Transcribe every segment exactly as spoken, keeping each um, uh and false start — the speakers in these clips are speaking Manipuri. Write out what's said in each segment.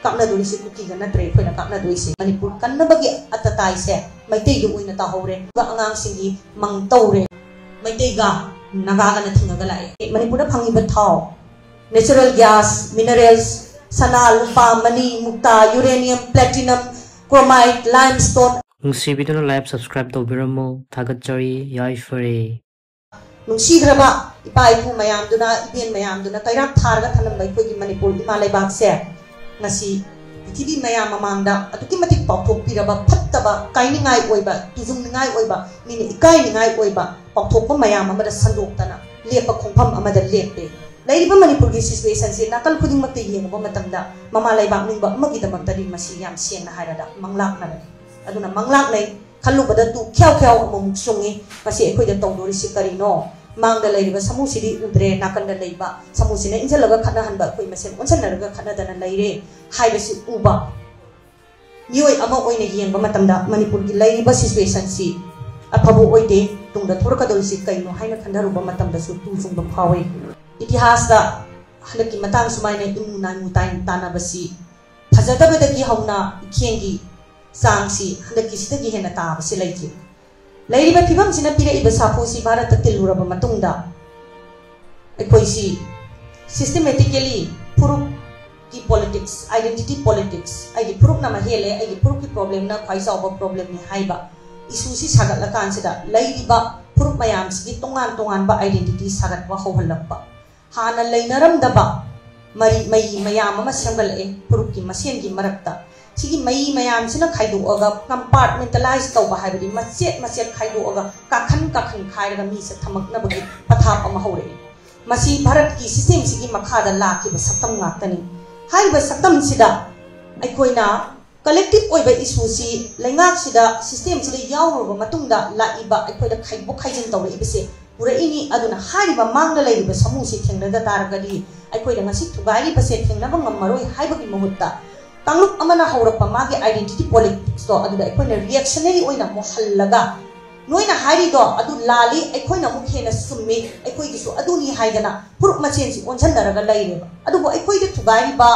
ꯀꯥꯞꯅꯗꯣꯔꯤꯁꯤ ꯀꯨꯀꯤꯒ ꯅꯠꯇ꯭ꯔꯦ ꯑꯩꯈꯣꯏꯅ ꯀꯥꯞꯅꯗꯣꯔꯤꯁꯤ꯫ ꯃꯅꯤꯄꯨꯔ ꯀꯟꯅꯕꯒꯤ ꯑꯇꯇꯥꯏꯁꯦ ꯃꯩꯇꯩꯒꯤ ꯑꯣꯏꯅ ꯇꯥꯍꯧꯔꯦ꯫ ꯑꯗꯨꯒ ꯑꯉꯥꯡꯁꯤꯡꯒꯤ ꯃꯪ ꯇꯧꯔꯦ꯫ ꯃꯩꯇꯩꯒ ꯅꯥꯒꯥꯒꯅ ꯊꯤꯡꯉꯒ ꯂꯥꯛꯑꯦ꯫ ꯃꯅꯤꯄꯨꯔꯗ ꯐꯪꯉꯤꯕ ꯊꯥꯎ, natural gas, minerals, ꯁꯅꯥ, ꯂꯨꯄꯥ, ꯃꯅꯤ, ꯃꯨꯛꯇꯥ, uranium, platinum, chromite, limestone꯫ ꯅꯨꯡꯁꯤꯕꯤꯗꯨꯅ like, subscribe ꯇꯧꯕꯤꯔꯝꯃꯨ꯫ ꯊꯥꯒꯠꯆꯔꯤ꯫ ꯌꯥꯏꯐꯔꯦ꯫ ꯅꯨꯡꯁꯤꯈ꯭ꯔꯕ ꯏꯄꯥ ꯏꯄꯨ ꯃꯌꯥꯝꯗꯨꯅ, ꯏꯕꯦꯟ ꯃꯌꯥꯝꯗꯨꯅ ꯀꯩꯔꯥꯛ ꯊꯥꯔꯒ ꯊꯝꯂꯝꯕ ꯑꯩꯈꯣꯏꯒꯤ ꯃꯅꯤꯄꯨꯔ ꯏꯃꯥ ꯂꯩꯕꯥꯛꯁꯦ ꯉꯁꯤ ꯄ꯭ꯔꯤꯊꯤꯕꯤ ꯃꯌꯥꯝ ꯃꯃꯥꯡꯗ ꯑꯗꯨꯛꯀꯤ ꯃꯇꯤꯛ ꯄꯥꯎꯊꯣꯛꯄꯤꯔꯕ ꯐꯠꯇꯕ, ꯀꯥꯏꯅꯤꯡꯉꯥꯏ ꯑꯣꯏꯕ, ꯇꯨꯖꯨꯡꯅꯤꯡꯉꯥꯏ ꯑꯣꯏꯕ, ꯃꯤꯅ ꯏꯀꯥꯏꯅꯤꯡꯉꯥꯏ ꯑꯣꯏꯕ ꯄꯥꯎꯊꯣꯛꯄ ꯃꯌꯥꯝ ꯑꯃꯗ ꯁꯟꯗꯣꯛꯇꯅ ꯂꯦꯞꯄ ꯈꯣꯡꯐꯝ ꯑꯃꯗ ꯂꯦꯞꯄꯦ꯫ ꯂꯩꯔꯤꯕ ꯃꯅꯤꯄꯨꯔꯒꯤ situationꯁꯦ ꯅꯥꯀꯜ ꯈꯨꯗꯤꯡꯃꯛꯇ ꯌꯦꯡꯉꯨꯕ ꯃꯇꯝꯗ ꯃꯃꯥ ꯂꯩꯕꯥꯛ ꯅꯤꯡꯕ ꯑꯃꯒꯤꯗꯃꯛꯇꯗꯤ ꯃꯁꯤ ꯌꯥꯝ ꯁꯦꯡꯅ ꯍꯥꯏꯔꯕꯗ ꯃꯪꯂꯥꯛꯅꯕꯅꯤ꯫ ꯑꯗꯨꯅ ꯃꯪꯂꯥꯛꯅꯩ꯫ ꯈꯜꯂꯨꯕꯗ ꯇꯨ ꯈ꯭ꯌꯥꯎ ꯈ꯭ꯌꯥꯎ ꯑꯃꯨꯛ ꯆꯨꯡꯉꯤ꯫ ꯃꯁꯤ ꯑꯩꯈꯣꯏꯗ ꯇꯧꯗꯣꯔꯤꯁꯤ ꯀꯔꯤꯅꯣ? ꯃꯥꯡꯗ ꯂꯩꯔꯤꯕ ꯁꯥꯃꯨꯁꯤꯗꯤ ꯎꯗ꯭ꯔꯦ, ꯅꯥꯀꯟꯗ ꯂꯩꯕ ꯁꯥꯃꯨꯁꯤꯅ ꯏꯟꯁꯤꯜꯂꯒ ꯈꯠꯅꯍꯟꯕ, ꯑꯩꯈꯣꯏ ꯃꯁꯦꯟ ꯑꯣꯟꯁꯤꯟꯅꯔꯒ ꯈꯠꯅꯗꯅ ꯂꯩꯔꯦ ꯍꯥꯏꯕꯁꯤ ꯎꯕ ꯃꯤꯑꯣꯏ ꯑꯃ ꯑꯣꯏꯅ ꯌꯦꯡꯕ ꯃꯇꯝꯗ ꯃꯅꯤꯄꯨꯔꯒꯤ ꯂꯩꯔꯤꯕ situationꯁꯤ ꯑꯐꯕ ꯑꯣꯏꯗꯦ꯫ ꯇꯨꯡꯗ ꯊꯣꯔꯛꯀꯗꯧꯔꯤꯁꯤ ꯀꯩꯅꯣ ꯍꯥꯏꯅ ꯈꯟꯊꯔꯨꯕ ꯃꯇꯝꯗꯁꯨ ꯇꯨ ꯆꯨꯡꯕ ꯐꯥꯎꯏ꯫ ꯏꯇꯤꯍꯥꯁꯇ ꯍꯟꯗꯛꯀꯤ ꯃꯇꯥꯡ ꯁꯨꯃꯥꯏꯅ ꯏꯃꯨ ꯅꯥꯏꯃꯨ ꯇꯥꯏ-, ꯇꯥꯟꯅꯕꯁꯤ ꯐꯖꯗꯕꯗꯒꯤ ꯍꯧꯅ ꯏꯈꯦꯡꯒꯤ ꯆꯥꯡꯁꯤ ꯍꯟꯗꯛꯀꯤꯁꯤꯗꯒꯤ ꯍꯦꯟꯅ ꯇꯥꯕꯁꯤ ꯂꯩꯇ꯭ꯔꯤ꯫ ꯂꯩꯔꯤꯕ ꯐꯤꯕꯝꯁꯤꯅ ꯄꯤꯔꯛꯏꯕ ꯁꯥꯐꯨꯁꯤ ꯚꯥꯔꯠꯇ ꯇꯤꯜꯂꯨꯔꯕ ꯃꯇꯨꯡꯗ ꯑꯩꯈꯣꯏꯁꯤ systematically ꯐꯨꯔꯨꯞꯀꯤ politics, identity politics, ꯑꯩꯒꯤ ꯐꯨꯔꯨꯞꯅ ꯑꯃ ꯍꯦꯜꯂꯦ, ꯑꯩꯒꯤ ꯐꯨꯔꯨꯞꯀꯤ problemꯅ ꯈ꯭ꯋꯥꯏ ꯆꯥꯎꯕ problemꯅꯤ ꯍꯥꯏꯕ issueꯁꯤ ꯁꯥꯒꯠꯂꯀꯥꯟꯁꯤꯗ ꯂꯩꯔꯤꯕ ꯐꯨꯔꯨꯞ ꯃꯌꯥꯝꯁꯤꯒꯤ ꯇꯣꯉꯥꯟ ꯇꯣꯉꯥꯟꯕ identity ꯁꯥꯒꯠꯄ ꯍꯧꯍꯜꯂꯛꯄ, ꯍꯥꯟꯅ ꯂꯩꯅꯔꯝꯗꯕ ꯃꯔꯤ ꯃꯌꯤ ꯃꯌꯥꯝ ꯑꯃ ꯁꯦꯝꯒꯠꯂꯛꯑꯦ ꯐꯨꯔꯨꯞꯀꯤ ꯃꯁꯦꯟꯒꯤ ꯃꯔꯛꯇ꯫ ꯁꯤꯒꯤ ꯃꯌꯤ ꯃꯌꯥꯝꯁꯤꯅ ꯈꯥꯏꯗꯣꯛꯑꯒ compartmentalize ꯇꯧꯕ, ꯍꯥꯏꯕꯗꯤ ꯃꯆꯦꯠ ꯃꯆꯦꯠ ꯈꯥꯏꯗꯣꯛꯑꯒ ꯀꯥꯈꯟ ꯀꯥꯈꯟ ꯈꯥꯏꯔꯒ ꯃꯤꯁꯦ ꯊꯝꯃꯛꯅꯕꯒꯤ ꯄꯊꯥꯞ ꯑꯃ ꯍꯧꯔꯛꯏ꯫ ꯃꯁꯤ ꯚꯥꯔꯠꯀꯤ systemꯁꯤꯒꯤ ꯃꯈꯥꯗ ꯂꯥꯛꯈꯤꯕ ꯁꯛꯇꯝ ꯉꯥꯛꯇꯅꯤ꯫ ꯍꯥꯏꯔꯤꯕ ꯁꯛꯇꯝꯁꯤꯗ ꯑꯩꯈꯣꯏꯅ collective ꯑꯣꯏꯕ issueꯁꯤ ꯂꯩꯉꯥꯛꯁꯤꯗ, systemꯁꯤꯗ ꯌꯥꯎꯔꯨꯔꯕ ꯃꯇꯨꯡꯗ ꯂꯥꯛꯏꯕ ꯑꯩꯈꯣꯏꯗ ꯈꯥꯏꯗꯣꯛ ꯈꯥꯏꯖꯤꯟ ꯇꯧꯔꯛꯏꯕꯁꯦ ꯄꯨꯔꯛꯏꯅꯤ꯫ ꯑꯗꯨꯅ ꯍꯥꯏꯔꯤꯕ ꯃꯥꯡꯗ ꯂꯩꯔꯤꯕ ꯁꯥꯃꯨꯁꯤ ꯊꯦꯡꯅꯗ ꯇꯥꯔꯒꯗꯤ ꯑꯩꯈꯣꯏꯅ ꯉꯁꯤ ꯊꯨꯒꯥꯏꯔꯤꯕꯁꯦ ꯊꯦꯡꯅꯕ ꯉꯝꯃꯔꯣꯏ ꯍꯥꯏꯕꯒꯤ ꯃꯍꯨꯠꯇ ꯀꯥꯡꯂꯨꯞ ꯑꯃꯅ ꯍꯧꯔꯛꯄ ꯃꯥꯒꯤ identity politicsꯇꯣ ꯑꯗꯨꯗ ꯑꯩꯈꯣꯏꯅ reactionary ꯑꯣꯏꯅ ꯑꯃꯨꯛ ꯍꯜꯂꯒ ꯅꯣꯏꯅ ꯍꯥꯏꯔꯤꯗꯣ ꯑꯗꯨ ꯂꯥꯜꯂꯤ, ꯑꯩꯈꯣꯏꯅ ꯑꯃꯨꯛ ꯍꯦꯟꯅ ꯆꯨꯝꯃꯤ, ꯑꯩꯈꯣꯏꯒꯤꯁꯨ ꯑꯗꯨꯅꯤ ꯍꯥꯏꯗꯅ ꯐꯨꯔꯨꯞ ꯃꯁꯦꯟꯁꯤ ꯑꯣꯟꯁꯤꯟꯅꯔꯒ ꯂꯩꯔꯦꯕ꯫ ꯑꯗꯨꯕꯨ ꯑꯩꯈꯣꯏꯗ ꯊꯨꯒꯥꯏꯔꯤꯕ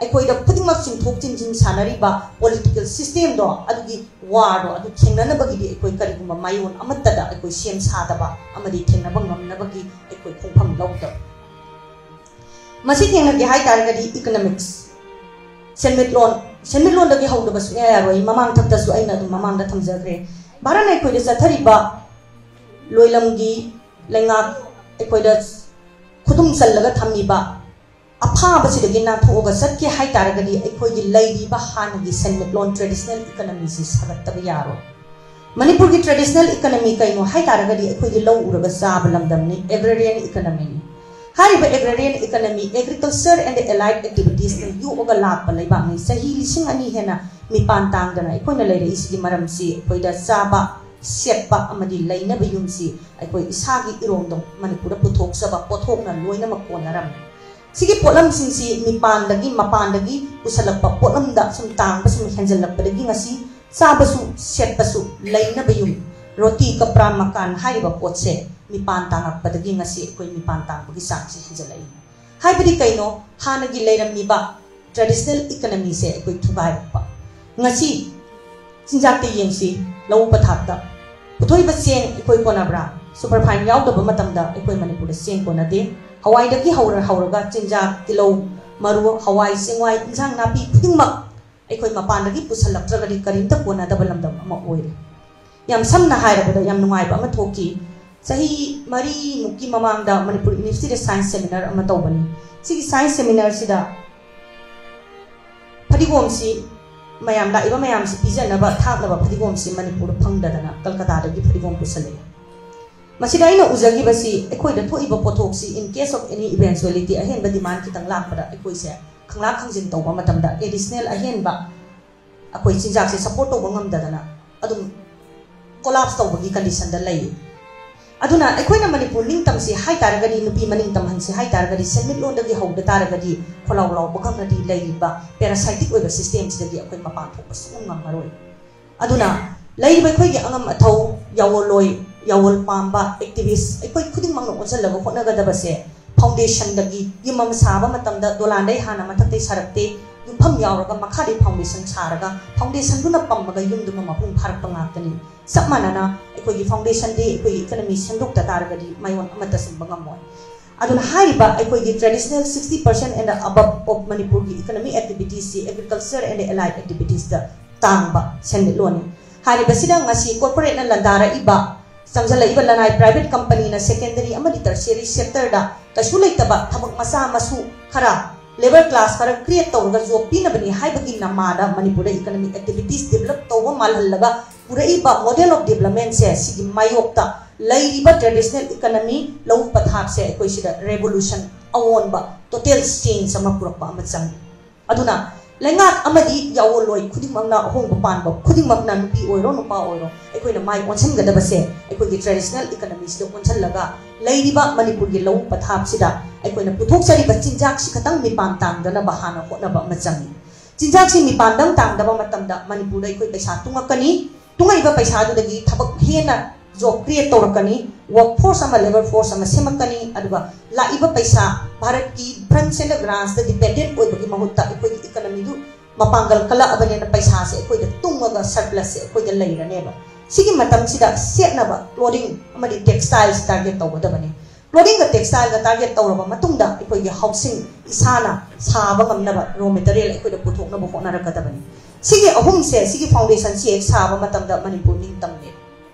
ꯑꯩꯈꯣꯏꯗ ꯈꯨꯗꯤꯡꯃꯛ ꯆꯤꯡꯊꯣꯛ ꯆꯤꯡꯁꯤꯟ ꯁꯥꯟꯅꯔꯤꯕ political systemꯗꯣ, ꯑꯗꯨꯒꯤ warꯗꯣ ꯑꯗꯨ ꯊꯦꯡꯅꯅꯕꯒꯤꯗꯤ ꯑꯩꯈꯣꯏ ꯀꯔꯤꯒꯨꯝꯕ ꯃꯥꯏꯑꯣꯟ ꯑꯃꯠꯇꯗ ꯑꯩꯈꯣꯏ ꯁꯦꯝ ꯁꯥꯗꯕ ꯑꯃꯗꯤ ꯊꯦꯡꯅꯕ ꯉꯝꯅꯕꯒꯤ ꯑꯩꯈꯣꯏ ꯈꯣꯡꯐꯝ ꯂꯧꯗꯕ꯫ ꯃꯁꯤ ꯊꯦꯡꯅꯒꯦ ꯍꯥꯏ ꯇꯥꯔꯒꯗꯤ economics, ꯁꯦꯟꯃꯤꯠꯂꯣꯟ, ꯁꯦꯟꯃꯤꯠꯂꯣꯟꯗꯒꯤ ꯍꯧꯗꯕ ꯁꯨꯡꯌꯥ ꯌꯥꯔꯣꯏ꯫ ꯃꯃꯥꯡ ꯊꯛꯇꯁꯨ ꯑꯩꯅ ꯑꯗꯨꯝ ꯃꯃꯥꯡꯗ ꯊꯝꯖꯈ꯭ꯔꯦ꯫ ꯚꯥꯔꯠꯅ ꯑꯩꯈꯣꯏꯗ ꯆꯠꯊꯔꯤꯕ ꯂꯣꯏꯂꯝꯒꯤ ꯂꯩꯉꯥꯛ ꯑꯩꯈꯣꯏꯗ ꯈꯨꯗꯨꯝ ꯆꯜꯂꯒ ꯊꯝꯃꯤꯕ ꯑꯐꯥꯕꯁꯤꯗꯒꯤ ꯅꯥꯟꯊꯣꯛꯑꯒ ꯆꯠꯀꯦ ꯍꯥꯏ ꯇꯥꯔꯒꯗꯤ ꯑꯩꯈꯣꯏꯒꯤ ꯂꯩꯔꯤꯕ ꯍꯥꯟꯅꯒꯤ ꯁꯦꯟꯃꯤꯠꯂꯣꯟ traditional economyꯁꯤ ꯁꯥꯒꯠꯇꯕ ꯌꯥꯔꯣꯏ꯫ ꯃꯅꯤꯄꯨꯔꯒꯤ traditional economy ꯀꯩꯅꯣ ꯍꯥꯏ ꯇꯥꯔꯒꯗꯤ ꯑꯩꯈꯣꯏꯒꯤ ꯂꯧ ꯎꯔꯒ ꯆꯥꯕ ꯂꯝꯗꯝꯅꯤ, agrarian economyꯅꯤ꯫ ꯍꯥꯏꯔꯤꯕ agrarian economy, agriculture and allied activitiesꯅ ꯌꯣꯛꯑꯒ ꯂꯥꯛꯄ ꯂꯩꯕꯥꯛꯅꯤ꯫ ꯆꯍꯤ ꯂꯤꯁꯤꯡ ꯑꯅꯤ ꯍꯦꯟꯅ ꯃꯤꯄꯥꯟ ꯇꯥꯡꯗꯅ ꯑꯩꯈꯣꯏꯅ ꯂꯩꯔꯛꯏꯁꯤꯒꯤ ꯃꯔꯝꯁꯤ ꯑꯩꯈꯣꯏꯗ ꯆꯥꯕ, ꯁꯦꯠꯄ ꯑꯃꯗꯤ ꯂꯩꯅꯕ ꯌꯨꯝꯁꯤ ꯑꯩꯈꯣꯏ ꯏꯁꯥꯒꯤ ꯏꯔꯣꯝꯗꯣꯝ ꯃꯅꯤꯄꯨꯔꯗ ꯄꯨꯊꯣꯛꯆꯕ ꯄꯣꯠꯊꯣꯛꯅ ꯂꯣꯏꯅꯃꯛ ꯀꯣꯟꯅꯔꯝꯃꯤ꯫ ꯁꯤꯒꯤ ꯄꯣꯠꯂꯝꯁꯤꯡꯁꯤ ꯃꯤꯄꯥꯟꯗꯒꯤ, ꯃꯄꯥꯟꯗꯒꯤ ꯄꯨꯁꯜꯂꯛꯄ ꯄꯣꯠꯂꯝꯗ ꯁꯨꯝ ꯇꯥꯡꯕ ꯁꯨꯝ ꯍꯦꯟꯖꯜꯂꯛꯄꯗꯒꯤ ꯉꯁꯤ ꯆꯥꯕꯁꯨ, ꯁꯦꯠꯄꯁꯨ, ꯂꯩꯅꯕ ꯌꯨꯝ, ꯔꯣꯇꯤ ꯀꯄ꯭ꯔꯥ ꯃꯀꯥꯟ ꯍꯥꯏꯔꯤꯕ ꯄꯣꯠꯁꯦ ꯃꯤꯄꯥꯟ ꯇꯥꯡꯉꯛꯄꯗꯒꯤ ꯉꯁꯤ ꯑꯩꯈꯣꯏ ꯃꯤꯄꯥꯟ ꯇꯥꯡꯕꯒꯤ ꯆꯥꯡꯁꯤ ꯍꯦꯟꯖꯜꯂꯛꯏ꯫ ꯍꯥꯏꯕꯗꯤ ꯀꯩꯅꯣ? ꯍꯥꯟꯅꯒꯤ ꯂꯩꯔꯝꯃꯤꯕ traditional economyꯁꯦ ꯑꯩꯈꯣꯏ ꯊꯨꯒꯥꯏꯔꯛꯄ꯫ ꯉꯁꯤ ꯆꯤꯟꯖꯥꯛꯇ ꯌꯦꯡꯁꯤ, ꯂꯧ ꯄꯊꯥꯞꯇ ꯄꯨꯊꯣꯛꯏꯕ ꯆꯦꯡ ꯑꯩꯈꯣꯏ ꯀꯣꯟꯅꯕ꯭ꯔꯥ? Superfine ꯌꯥꯎꯗꯕ ꯃꯇꯝꯗ ꯑꯩꯈꯣꯏ ꯃꯅꯤꯄꯨꯔꯗ ꯆꯦꯡ ꯀꯣꯟꯅꯗꯦ꯫ ꯍꯋꯥꯏꯗꯒꯤ ꯍꯧꯔ ꯍꯧꯔꯒ ꯆꯤꯟꯖꯥꯛ, ꯇꯤꯜꯍꯧ, ꯃꯔꯨ, ꯍꯋꯥꯏ ꯆꯦꯡꯋꯥꯏ, ꯏꯟꯁꯥꯡ ꯅꯥꯄꯤ ꯈꯨꯗꯤꯡꯃꯛ ꯑꯩꯈꯣꯏ ꯃꯄꯥꯟꯗꯒꯤ ꯄꯨꯁꯜꯂꯛꯇ꯭ꯔꯒꯗꯤ ꯀꯔꯤꯝꯇ ꯀꯣꯟꯅꯗꯕ ꯂꯝꯗꯝ ꯑꯃ ꯑꯣꯏꯔꯦ꯫ ꯌꯥꯝ ꯁꯝꯅ ꯍꯥꯏꯔꯕꯗ ꯌꯥꯝ ꯅꯨꯡꯉꯥꯏꯕ ꯑꯃ ꯊꯣꯛꯈꯤ꯫ ꯆꯍꯤ ꯃꯔꯤꯃꯨꯛꯀꯤ ꯃꯃꯥꯡꯗ ꯃꯅꯤꯄꯨꯔ Universityꯗ science seminar ꯑꯃ ꯇꯧꯕꯅꯤ꯫ ꯁꯤꯒꯤ science seminarꯁꯤꯗ ꯐꯗꯤꯒꯣꯝꯁꯤ ꯃꯌꯥꯝ, ꯂꯥꯛꯏꯕ ꯃꯌꯥꯝꯁꯤ ꯄꯤꯖꯅꯕ ꯊꯥꯛꯅꯕ ꯐꯗꯤꯒꯣꯝꯁꯤ ꯃꯅꯤꯄꯨꯔꯗ ꯐꯪꯗꯗꯅ ꯀꯜꯀꯇꯥꯗꯒꯤ ꯐꯗꯤꯒꯣꯝ ꯄꯨꯁꯜꯂꯛꯑꯦ꯫ ꯃꯁꯤꯗ ꯑꯩꯅ ꯎꯖꯈꯤꯕꯁꯤ ꯑꯩꯈꯣꯏꯗ ꯊꯣꯛꯏꯕ ꯄꯣꯠꯊꯣꯛꯁꯤ in case of any eventuality, ꯑꯍꯦꯟꯕ demand ꯈꯤꯇꯪ ꯂꯥꯛꯄꯗ ꯑꯩꯈꯣꯏꯁꯦ ꯈꯪꯂꯥꯛ ꯈꯪꯖꯤꯟ ꯇꯧꯕ ꯃꯇꯝꯗ additional ꯑꯍꯦꯟꯕ ꯑꯩꯈꯣꯏ ꯆꯤꯟꯖꯥꯛꯁꯦ support ꯇꯧꯕ ꯉꯝꯗꯗꯅ ꯑꯗꯨꯝ collapse ꯇꯧꯕꯒꯤ conditionꯗ ꯂꯩ꯫ ꯑꯗꯨꯅ ꯑꯩꯈꯣꯏꯅ ꯃꯅꯤꯄꯨꯔ ꯅꯤꯡꯇꯝꯁꯤ ꯍꯥꯏ ꯇꯥꯔꯒꯗꯤ, ꯅꯨꯄꯤ ꯃꯅꯤꯡ ꯇꯝꯍꯟꯁꯤ ꯍꯥꯏ ꯇꯥꯔꯒꯗꯤ, ꯁꯦꯟꯃꯤꯠꯂꯣꯟꯗꯒꯤ ꯍꯧꯗ ꯇꯥꯔꯒꯗꯤ ꯈꯣꯜꯂꯥꯎ ꯂꯥꯎꯕ ꯉꯝꯂꯗꯤ ꯂꯩꯔꯤꯕ parasitic ꯑꯣꯏꯕ systemꯁꯤꯗꯒꯤ ꯑꯩꯈꯣꯏ ꯃꯄꯥꯟ ꯊꯣꯛꯄ ꯁꯨꯡꯉꯝ ꯉꯝꯃꯔꯣꯏ꯫ ꯑꯗꯨꯅ ꯂꯩꯔꯤꯕ ꯑꯩꯈꯣꯏꯒꯤ ꯑꯉꯝ ꯑꯊꯧ, ꯌꯥꯑꯣꯜꯂꯣꯏ, ꯌꯥꯑꯣꯜ ꯄꯥꯝꯕ, activist ꯑꯩꯈꯣꯏ ꯈꯨꯗꯤꯡꯃꯛꯅ ꯑꯣꯟꯁꯤꯜꯂꯒ ꯍꯣꯠꯅꯒꯗꯕꯁꯦ foundationꯗꯒꯤ ꯌꯨꯝ ꯑꯃ ꯁꯥꯕ ꯃꯇꯝꯗ ꯗꯣꯂꯥꯟꯗꯩ ꯍꯥꯟꯅ ꯃꯊꯛꯇꯩ ꯁꯥꯔꯛꯇꯦ, ꯌꯨꯝꯐꯝ ꯌꯥꯎꯔꯒ ꯃꯈꯥꯗꯩ foundation ꯁꯥꯔꯒ foundationꯗꯨꯅ ꯄꯝꯃꯒ ꯌꯨꯝꯗꯨꯃ ꯃꯄꯨꯡ ꯐꯥꯔꯛꯄ ꯉꯥꯛꯇꯅꯤ꯫ ꯆꯞ ꯃꯥꯟꯅꯅ ꯑꯩꯈꯣꯏꯒꯤ foundation day ꯑꯩꯈꯣꯏꯒꯤ economy ꯁꯦꯝꯗꯣꯛꯇ ꯇꯥꯔꯒꯗꯤ ꯃꯌꯣꯟ ꯑꯃꯠꯇ ꯆꯨꯝꯕ ꯉꯝꯃꯣꯏ꯫ ꯑꯗꯨꯅ ꯍꯥꯏꯔꯤꯕ ꯑꯩꯈꯣꯏꯒꯤ traditional sixty percent and above of ꯃꯅꯤꯄꯨꯔꯒꯤ economic activitiesꯁꯤ agriculture and allied activitiesꯇ ꯇꯥꯡꯕ ꯁꯦꯟꯃꯤꯠꯂꯣꯟꯅꯤ꯫ ꯍꯥꯏꯔꯤꯕꯁꯤꯗ ꯉꯁꯤ corporateꯅ ꯂꯥꯟꯗꯥꯔꯛꯏꯕ, ꯆꯪꯁꯤꯜꯂꯛꯏꯕ ꯂꯅꯥꯏ private companyꯅ secondary ꯑꯃꯗꯤ tertiary sectorꯗ ꯀꯩꯁꯨ ꯂꯩꯇꯕ ꯊꯕꯛ ꯃꯆꯥ ꯃꯁꯨ ꯈꯔ, labour class ꯈꯔ create ꯇꯧꯔꯒ job ꯄꯤꯅꯕꯅꯤ ꯍꯥꯏꯕꯒꯤ ꯅꯃꯥꯗ ꯃꯅꯤꯄꯨꯔꯗ economic activities develop ꯇꯧꯕ ꯃꯥꯜꯍꯜꯂꯒ ꯄꯨꯔꯛꯏꯕ model of developmentꯁꯦ ꯁꯤꯒꯤ ꯃꯥꯌꯣꯛꯇ ꯂꯩꯔꯤꯕ traditional economy, ꯂꯧꯎ ꯄꯊꯥꯞꯁꯦ ꯑꯩꯈꯣꯏ ꯁꯤꯗ revolution, ꯑꯑꯣꯟꯕ, total change ꯑꯃ ꯄꯨꯔꯛꯄ ꯑꯃ ꯆꯪꯏ꯫ ꯑꯗꯨꯅ ꯂꯩꯉꯥꯛ ꯑꯃꯗꯤ ꯌꯥꯑꯣꯟꯂꯣꯏ ꯈꯨꯗꯤꯡꯃꯛꯅ, ꯑꯍꯣꯡꯕ ꯄꯥꯝꯕ ꯈꯨꯗꯤꯡꯃꯛꯅ, ꯅꯨꯄꯤ ꯑꯣꯏꯔꯣ ꯅꯨꯄꯥ ꯑꯣꯏꯔꯣ, ꯑꯩꯈꯣꯏꯅ ꯃꯥꯏ ꯑꯣꯟꯁꯤꯟꯒꯗꯕꯁꯦ ꯑꯩꯈꯣꯏꯒꯤ traditional economyꯁꯤꯗ ꯑꯣꯟꯁꯤꯜꯂꯒ ꯂꯩꯔꯤꯕ ꯃꯅꯤꯄꯨꯔꯒꯤ ꯂꯧꯎ ꯄꯊꯥꯞꯁꯤꯗ ꯑꯩꯈꯣꯏꯅ ꯄꯨꯊꯣꯛꯆꯔꯤꯕ ꯆꯤꯟꯖꯥꯛꯁꯤ ꯈꯛꯇꯪ ꯃꯤꯄꯥꯟ ꯇꯥꯡꯗꯅꯕ ꯍꯥꯟꯅ ꯍꯣꯠꯅꯕ ꯑꯃ ꯆꯪꯏ꯫ ꯆꯤꯟꯖꯥꯛꯁꯤ ꯃꯤꯄꯥꯟꯗꯪ ꯇꯥꯡꯗꯕ ꯃꯇꯝꯗ ꯃꯅꯤꯄꯨꯔꯗ ꯑꯩꯈꯣꯏ ꯄꯩꯁꯥ ꯇꯨꯡꯉꯛꯀꯅꯤ꯫ ꯇꯨꯡꯉꯛꯏꯕ ꯄꯩꯁꯥꯗꯨꯗꯒꯤ ꯊꯕꯛ ꯍꯦꯟꯅ job create ꯇꯧꯔꯛꯀꯅꯤ, work force ꯑꯃ, labour force ꯑꯃ ꯁꯦꯝꯃꯛꯀꯅꯤ꯫ ꯑꯗꯨꯒ ꯂꯥꯛꯏꯕ ꯄꯩꯁꯥ, ꯚꯥꯔꯠꯀꯤ funds and grants ꯇ dependent ꯑꯣꯏꯕꯒꯤ ꯃꯍꯨꯠꯇ ꯑꯩꯈꯣꯏꯒꯤ economyꯗꯨ ꯃꯄꯥꯡꯒꯜ ꯀꯜꯂꯛꯑꯕꯅꯤꯅ ꯄꯩꯁꯥꯁꯦ ꯑꯩꯈꯣꯏꯗ ꯇꯨꯡꯉꯒ surplusꯁꯦ ꯑꯩꯈꯣꯏꯗ ꯂꯩꯔꯅꯦꯕ꯫ ꯁꯤꯒꯤ ꯃꯇꯝꯁꯤꯗ ꯁꯦꯠꯅꯕ clothing ꯑꯃꯗꯤ textiles target ꯇꯧꯒꯗꯕꯅꯤ꯫ Clothingꯒ textileꯒ target ꯇꯧꯔꯕ ꯃꯇꯨꯡꯗ ꯑꯩꯈꯣꯏꯒꯤ housing ꯏꯁꯥꯅ ꯁꯥꯕ ꯉꯝꯅꯕ raw material ꯑꯩꯈꯣꯏꯗ ꯄꯨꯊꯣꯛꯅꯕ ꯍꯣꯠꯅꯔꯛꯀꯗꯕꯅꯤ꯫ ꯁꯤꯒꯤ ꯑꯍꯨꯝꯁꯦ, ꯁꯤꯒꯤ foundationꯁꯤ ꯍꯦꯛ ꯁꯥꯕ ꯃꯇꯝꯗ ꯃꯅꯤꯄꯨꯔ ꯅꯤꯡꯇꯝꯃꯦ꯫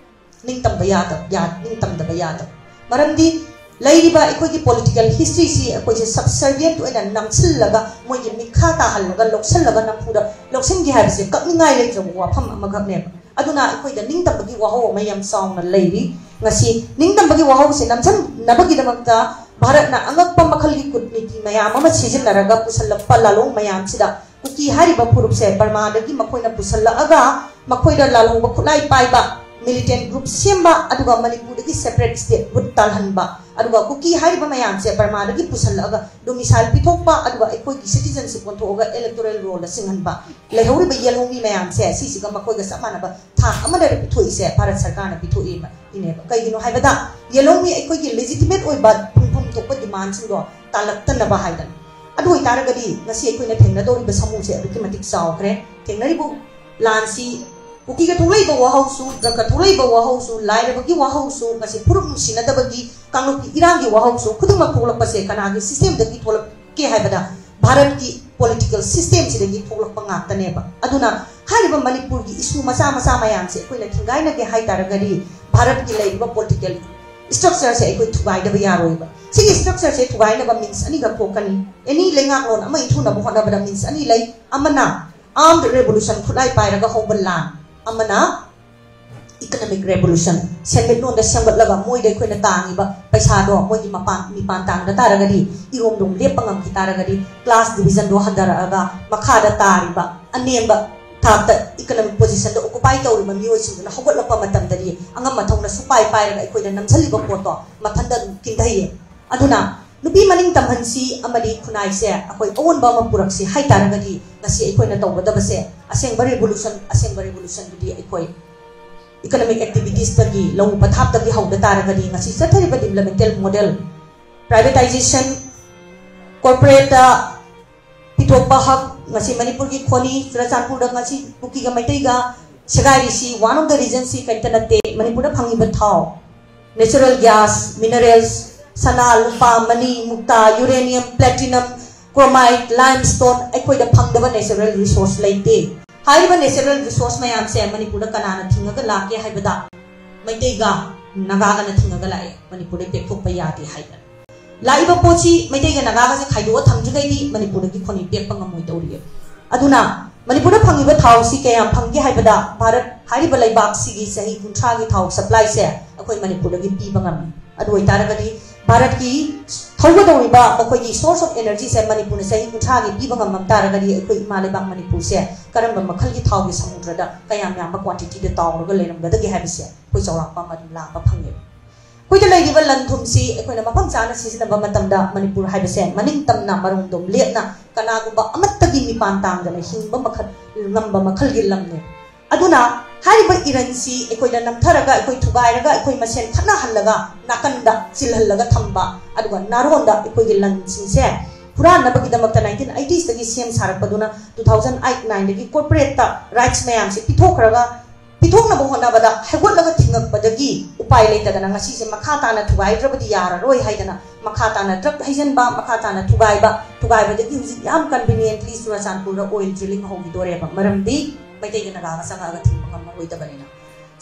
ꯅꯤꯡꯇꯝꯕ ꯌꯥꯗꯕ, ꯌꯥ-, ꯅꯤꯡꯇꯝꯗꯕ ꯌꯥꯗꯕ꯫ ꯃꯔꯝꯗꯤ ꯂꯩꯔꯤꯕ ꯑꯩꯈꯣꯏꯒꯤ political historyꯁꯤ ꯑꯩꯈꯣꯏꯁꯦ subservient ꯑꯣꯏꯅ ꯅꯝꯁꯤꯜꯂꯒ, ꯃꯣꯏꯒꯤ ꯃꯤꯈꯥ ꯇꯥꯍꯜꯂꯒ, ꯂꯧꯁꯤꯜꯂꯒ ꯅꯝꯐꯨꯗ ꯂꯧꯁꯤꯟꯒꯦ ꯍꯥꯏꯕꯁꯦ ꯀꯛꯅꯤꯡꯉꯥꯏ ꯂꯩꯇ꯭ꯔꯕ ꯋꯥꯐꯝ ꯑꯃꯈꯛꯅꯦꯕ꯫ ꯑꯗꯨꯅ ꯑꯩꯈꯣꯏꯗ ꯅꯤꯡꯇꯝꯕꯒꯤ ꯋꯥꯍꯧ ꯑꯃ ꯌꯥꯝ ꯆꯥꯎꯅ ꯂꯩꯔꯤ꯫ ꯉꯁꯤ ꯅꯤꯡꯇꯝꯕꯒꯤ ꯋꯥꯍꯧꯁꯦ ꯅꯝꯁꯤꯟꯅꯕꯒꯤꯗꯃꯛꯇ ꯚꯥꯔꯠꯅ ꯑꯉꯛꯄ ꯃꯈꯜꯒꯤ ꯀꯨꯠꯅꯤꯇꯤ ꯃꯌꯥꯝ ꯑꯃ ꯁꯤꯖꯤꯟꯅꯔꯒ ꯄꯨꯁꯜꯂꯛꯄ ꯂꯥꯂꯣꯡ ꯃꯌꯥꯝꯁꯤꯗ ꯀꯨꯀꯤ ꯍꯥꯏꯔꯤꯕ ꯐꯨꯔꯨꯞꯁꯦ ꯕꯔꯃꯥꯗꯒꯤ ꯃꯈꯣꯏꯅ ꯄꯨꯁꯜꯂꯛꯑꯒ ꯃꯈꯣꯏꯗ ꯂꯥꯜꯍꯧꯕ ꯈꯨꯠꯂꯥꯏ ꯄꯥꯏꯕ militant group ꯁꯦꯝꯕ, ꯑꯗꯨꯒ ꯃꯅꯤꯄꯨꯔꯗꯒꯤ separate statehood ꯇꯥꯜꯍꯟꯕ, ꯑꯗꯨꯒ ꯀꯨꯀꯤ ꯍꯥꯏꯔꯤꯕ ꯃꯌꯥꯝꯁꯦ ꯕꯔꯃꯥꯗꯒꯤ ꯄꯨꯁꯜꯂꯛꯑꯒ domicile ꯄꯤꯊꯣꯛꯄ, ꯑꯗꯨꯒ ꯑꯩꯈꯣꯏꯒꯤ citizenship ꯑꯣꯟꯊꯣꯛꯑꯒ electoral rollꯗ ꯆꯤꯡꯍꯟꯕ, ꯂꯩꯍꯧꯔꯤꯕ ꯌꯦꯜꯍꯧꯃꯤ ꯃꯌꯥꯝꯁꯦ ꯁꯤꯁꯤꯒ ꯃꯈꯣꯏꯒ ꯆꯞ ꯃꯥꯟꯅꯕ ꯊꯥꯛ ꯑꯃꯗ ꯄꯤꯊꯣꯛꯏꯁꯦ ꯚꯥꯔꯠ ꯁꯔꯀꯥꯔꯅ ꯄꯤꯊꯣꯛꯏꯕ ꯏꯅꯦꯕ꯫ ꯀꯩꯒꯤꯅꯣ ꯍꯥꯏꯕꯗ ꯌꯦꯜꯍꯧꯃꯤ ꯑꯩꯈꯣꯏꯒꯤ legitimate ꯑꯣꯏꯕ ꯐꯪꯐꯝ ꯊꯣꯛꯄ ꯃꯥꯟꯁꯤꯡꯗꯣ ꯇꯥꯜꯂꯛꯇꯅꯕ ꯍꯥꯏꯗꯅ꯫ ꯑꯗꯨ ꯑꯣꯏꯇꯥꯔꯒꯗꯤ ꯉꯁꯤ ꯑꯩꯈꯣꯏꯅ ꯊꯦꯡꯅꯗꯧꯔꯤꯕ ꯁꯥꯃꯨꯁꯦ ꯑꯗꯨꯛꯀꯤ ꯃꯇꯤꯛ ꯆꯥꯎꯈ꯭ꯔꯦ꯫ ꯊꯦꯡꯅꯔꯤꯕ ꯂꯥꯟꯁꯤ ꯀꯨꯀꯤꯒ ꯊꯣꯛꯂꯛꯏꯕ ꯋꯥꯍꯧꯁꯨ, ꯗ꯭ꯔꯒ ꯊꯣꯛꯂꯛꯏꯕ ꯋꯥꯍꯧꯁꯨ, ꯂꯥꯏꯔꯕꯒꯤ ꯋꯥꯍꯧꯁꯨ, ꯉꯁꯤ ꯐꯨꯔꯨꯞ ꯅꯨꯡꯁꯤꯅꯗꯕꯒꯤ ꯀꯥꯡꯂꯨꯞꯀꯤ ꯏꯔꯥꯡꯒꯤ ꯋꯥꯍꯧꯁꯨ ꯈꯨꯗꯤꯡꯃꯛ ꯊꯣꯛꯂꯛꯄꯁꯦ ꯀꯅꯥꯒꯤ systemꯗꯒꯤ ꯊꯣꯛꯂꯛꯀꯦ ꯍꯥꯏꯕꯗ ꯚꯥꯔꯠꯀꯤ political systemꯁꯤꯗꯒꯤ ꯊꯣꯛꯂꯛꯄ ꯉꯥꯛꯇꯅꯦꯕ꯫ ꯑꯗꯨꯅ ꯍꯥꯏꯔꯤꯕ ꯃꯅꯤꯄꯨꯔꯒꯤ issue ꯃꯆꯥ ꯃꯆꯥ ꯃꯌꯥꯝꯁꯦ ꯑꯩꯈꯣꯏꯅ ꯊꯤꯡꯒꯥꯏꯅꯒꯦ ꯍꯥꯏ ꯇꯥꯔꯒꯗꯤ ꯚꯥꯔꯠꯀꯤ ꯂꯩꯔꯤꯕ political structureꯁꯦ ꯑꯩꯈꯣꯏ ꯊꯨꯒꯥꯏꯗꯕ ꯌꯥꯔꯣꯏꯕ꯫ ꯁꯤꯒꯤ structureꯁꯦ ꯊꯨꯒꯥꯏꯅꯕ means ꯑꯅꯤꯈꯛ ꯊꯣꯛꯀꯅꯤ꯫ Any ꯂꯩꯉꯥꯛꯂꯣꯟ ꯑꯃ ꯏꯟꯊꯨꯅꯕ ꯍꯣꯠꯅꯕꯗ means ꯑꯅꯤ ꯂꯩ꯫ ꯑꯃꯅ armed revolution, ꯈꯨꯠꯂꯥꯏ ꯄꯥꯏꯔꯒ ꯍꯧꯕ ꯂꯥꯟ, ꯑꯃꯅ economic revolution, ꯁꯦꯟꯃꯤꯠꯂꯣꯟꯗ ꯁꯦꯝꯒꯠꯂꯒ ꯃꯣꯏꯗ ꯑꯩꯈꯣꯏꯅ ꯇꯥꯡꯉꯤꯕ ꯄꯩꯁꯥꯗꯣ ꯃꯣꯏꯒꯤ ꯃꯄꯥꯟ ꯃꯤꯄꯥꯟ ꯇꯥꯡꯗ ꯇꯥꯔꯒꯗꯤ, ꯏꯔꯣꯝꯗꯣꯝ ꯂꯦꯞꯄ ꯉꯝꯈꯤ ꯇꯥꯔꯒꯗꯤ, class divisionꯗꯣ ꯍꯟꯊꯔꯛꯑꯒ ꯃꯈꯥꯗ ꯇꯥꯔꯤꯕ ꯑꯅꯦꯝꯕ ꯊꯥꯛꯇ economic positionꯗ occupy ꯇꯧꯔꯤꯕ ꯃꯤꯑꯣꯏꯁꯤꯡꯗꯨꯅ ꯍꯧꯒꯠꯂꯛꯄ ꯃꯇꯝꯗꯗꯤ ꯑꯉꯝ ꯑꯊꯧꯅ ꯁꯨꯄꯥꯏ ꯄꯥꯏꯔꯒ ꯑꯩꯈꯣꯏꯗ ꯅꯝꯁꯤꯜꯂꯤꯕ ꯄꯣꯠꯇꯣ ꯃꯊꯟꯇ ꯑꯗꯨꯝ ꯀꯤꯟꯊꯩꯌꯦ꯫ ꯑꯗꯨꯅ ꯅꯨꯄꯤ ꯃꯅꯤꯡ ꯇꯝꯍꯟꯁꯤ ꯑꯃꯗꯤ ꯈꯨꯟꯅꯥꯏꯁꯦ ꯑꯩꯈꯣꯏ ꯑꯑꯣꯟꯕ ꯑꯃ ꯄꯨꯔꯛꯁꯤ ꯍꯥꯏ ꯇꯥꯔꯒꯗꯤ ꯉꯁꯤ ꯑꯩꯈꯣꯏꯅ ꯇꯧꯒꯗꯕꯁꯦ ꯑꯁꯦꯡꯕ revolution, ꯑꯁꯦꯡꯕ revolutionꯗꯨꯗꯤ ꯑꯩꯈꯣꯏ economic activitiesꯇꯒꯤ, ꯂꯧ ꯄꯊꯥꯞꯇꯒꯤ ꯍꯧꯗ ꯇꯥꯔꯒꯗꯤ ꯉꯁꯤ ꯆꯠꯊꯔꯤꯕ developmental model, privatization, corporateꯇ ꯄꯤꯊꯣꯛꯄ ꯍꯛ, ꯉꯁꯤ ꯃꯅꯤꯄꯨꯔꯒꯤ ꯈꯣꯅꯤ, ꯆꯨꯔꯆꯥꯟꯄꯨꯔꯗ ꯉꯁꯤ ꯀꯨꯀꯤꯒ ꯃꯩꯇꯩꯒ ꯁꯦꯒꯥꯏꯔꯤꯁꯤ one of the reasonꯁꯤ ꯀꯔꯤꯝꯇ ꯅꯠꯇꯦ꯫ ꯃꯅꯤꯄꯨꯔꯗ ꯐꯪꯉꯤꯕ ꯊꯥꯎ, natural gas, minerals, ꯁꯅꯥ, ꯂꯨꯄꯥ, ꯃꯅꯤ, ꯃꯨꯛꯇꯥ, uranium, platinum, chromite, limestone, ꯑꯩꯈꯣꯏꯗ ꯐꯪꯗꯕ natural resource ꯂꯩꯇꯦ꯫ ꯍꯥꯏꯔꯤꯕ natural resource ꯃꯌꯥꯝꯁꯦ ꯃꯅꯤꯄꯨꯔꯗ ꯀꯅꯥꯅ ꯊꯤꯡꯉꯒ ꯂꯥꯛꯀꯦ ꯍꯥꯏꯕꯗ ꯃꯩꯇꯩꯒ ꯅꯥꯒꯥꯒꯅ ꯊꯤꯡꯉꯒ ꯂꯥꯛꯑꯦ, ꯃꯅꯤꯄꯨꯔꯗ ꯄꯦꯛꯊꯣꯛꯄ ꯌꯥꯗꯦ ꯍꯥꯏꯗꯅ꯫ ꯂꯥꯛꯏꯕ ꯄꯣꯠꯁꯤ ꯃꯩꯇꯩꯒ ꯅꯥꯒꯥꯒꯁꯦ ꯈꯥꯏꯗꯣꯛꯑ ꯊꯝꯗ꯭ꯔꯤꯉꯩꯗꯤ ꯃꯅꯤꯄꯨꯔꯗꯒꯤ ꯈꯣꯅꯤ ꯄꯦꯛꯄ ꯉꯝꯃꯣꯏꯗꯧꯔꯤꯑꯕ꯫ ꯑꯗꯨꯅ ꯃꯅꯤꯄꯨꯔꯗ ꯐꯪꯉꯤꯕ ꯊꯥꯎꯁꯤ ꯀꯌꯥꯝ ꯐꯪꯒꯦ ꯍꯥꯏꯕꯗ ꯚꯥꯔꯠ ꯍꯥꯏꯔꯤꯕ ꯂꯩꯕꯥꯛꯁꯤꯒꯤ ꯆꯍꯤ ꯀꯨꯟꯊ꯭ꯔꯥꯒꯤ ꯊꯥꯎ supplyꯁꯦ ꯑꯩꯈꯣꯏ ꯃꯅꯤꯄꯨꯔꯗꯒꯤ ꯄꯤꯕ ꯉꯝꯃꯤ꯫ ꯑꯗꯨ ꯑꯣꯏꯇꯥꯔꯒꯗꯤ ꯚꯥꯔꯠꯀꯤ ꯊꯧꯒꯗꯧꯔꯤꯕ ꯃꯈꯣꯏꯒꯤ source of energyꯁꯦ ꯃꯅꯤꯄꯨꯔꯅ ꯆꯍꯤ ꯀꯨꯟꯊ꯭ꯔꯥꯒꯤ ꯄꯤꯕ ꯉꯝꯃꯝ ꯇꯥꯔꯒꯗꯤ ꯑꯩꯈꯣꯏ ꯏꯃꯥ ꯂꯩꯕꯥꯛ ꯃꯅꯤꯄꯨꯔꯁꯦ ꯀꯔꯝꯕ ꯃꯈꯜꯒꯤ ꯊꯥꯎꯒꯤ ꯁꯃꯨꯗ꯭ꯔꯗ ꯀꯌꯥꯝ ꯌꯥꯝꯕ quantityꯗ ꯇꯥꯎꯔꯒ ꯂꯩꯔꯝꯒꯗꯒꯦ ꯍꯥꯏꯕꯁꯦ ꯑꯩꯈꯣꯏ ꯆꯥꯎꯔꯥꯛꯄ ꯑꯃ ꯑꯗꯨꯝ ꯂꯥꯛꯄ ꯐꯪꯉꯦꯕ꯫ ꯑꯩꯈꯣꯏꯗ ꯂꯩꯔꯤꯕ ꯂꯟ ꯊꯨꯝꯁꯤ ꯑꯩꯈꯣꯏꯅ ꯃꯐꯝ ꯆꯥꯅ ꯁꯤꯖꯤꯟꯅꯕ ꯃꯇꯝꯗ ꯃꯅꯤꯄꯨꯔ ꯍꯥꯏꯕꯁꯦ ꯃꯅꯤꯡ ꯇꯝꯅ ꯃꯔꯣꯝꯗꯣꯝ ꯂꯦꯞꯅ ꯀꯅꯥꯒꯨꯝꯕ ꯑꯃꯠꯇꯒꯤ ꯃꯤꯄꯥꯟ ꯇꯥꯡꯗꯅ ꯍꯤꯡꯕ ꯃꯈꯜ, ꯉꯝꯕ ꯃꯈꯜꯒꯤ ꯂꯝꯅꯦ꯫ ꯑꯗꯨꯅ ꯍꯥꯏꯔꯤꯕ ꯏꯔꯟꯁꯤ ꯑꯩꯈꯣꯏꯗ ꯅꯝꯊꯔꯒ, ꯑꯩꯈꯣꯏ ꯊꯨꯒꯥꯏꯔꯒ, ꯑꯩꯈꯣꯏ ꯃꯁꯦꯟ ꯈꯠꯅꯍꯜꯂꯒ, ꯅꯥꯀꯟꯗ ꯆꯤꯜꯍꯜꯂꯒ ꯊꯝꯕ, ꯑꯗꯨꯒ ꯅꯥꯔꯣꯟꯗ ꯑꯩꯈꯣꯏꯒꯤ ꯂꯟꯁꯤꯡꯁꯦ ꯍꯨꯔꯥꯟꯅꯕꯒꯤꯗꯃꯛꯇ ꯅꯥꯏꯟꯇꯤꯟ ꯑꯩꯇꯤꯁꯇꯒꯤ ꯁꯦꯝ ꯁꯥꯔꯛꯄꯗꯨꯅ ꯇꯨ ꯊꯥꯎꯖꯟ ꯑꯩꯠ ꯅꯥꯏꯟꯗꯒꯤ ꯀꯣꯔꯄꯣꯔꯦꯠꯇ ꯔꯥꯏꯠꯁ ꯃꯌꯥꯝꯁꯦ ꯄꯤꯊꯣꯛꯈ꯭ꯔꯒ, ꯄꯤꯊꯣꯛꯅꯕ ꯍꯣꯠꯅꯕꯗ ꯍꯧꯒꯠꯂꯒ ꯊꯤꯡꯉꯛꯄꯗꯒꯤ ꯎꯄꯥꯏ ꯂꯩꯇꯗꯅ ꯉꯁꯤꯁꯦ ꯃꯈꯥ ꯇꯥꯅ ꯊꯨꯒꯥꯏꯗ꯭ꯔꯕꯗꯤ ꯌꯥꯔꯔꯣꯏ ꯍꯥꯏꯗꯅ ꯃꯈꯥ ꯇꯥꯅ ꯗ꯭ꯔꯒ ꯍꯩꯖꯟꯕ, ꯃꯈꯥ ꯇꯥꯅ ꯊꯨꯒꯥꯏꯕ, ꯊꯨꯒꯥꯏꯕꯗꯒꯤ ꯍꯧꯖꯤꯛ ꯌꯥꯝ ꯀꯟꯚꯤꯅꯤꯌꯦꯟꯠꯂꯤ ꯆꯨꯔꯆꯥꯟꯄꯨꯔꯗ ꯑꯣꯏꯜ ꯗ꯭ꯔꯤꯂꯤꯡ ꯍꯧꯈꯤꯗꯣꯔꯦꯕ꯫ ꯃꯔꯝꯗꯤ ꯃꯩꯇꯩꯒ ꯅꯥꯒꯥꯒ ꯆꯪꯉꯛꯑꯒ ꯊꯤꯡꯕ ꯉꯝꯃꯔꯣꯏꯗꯕꯅꯤꯅ꯫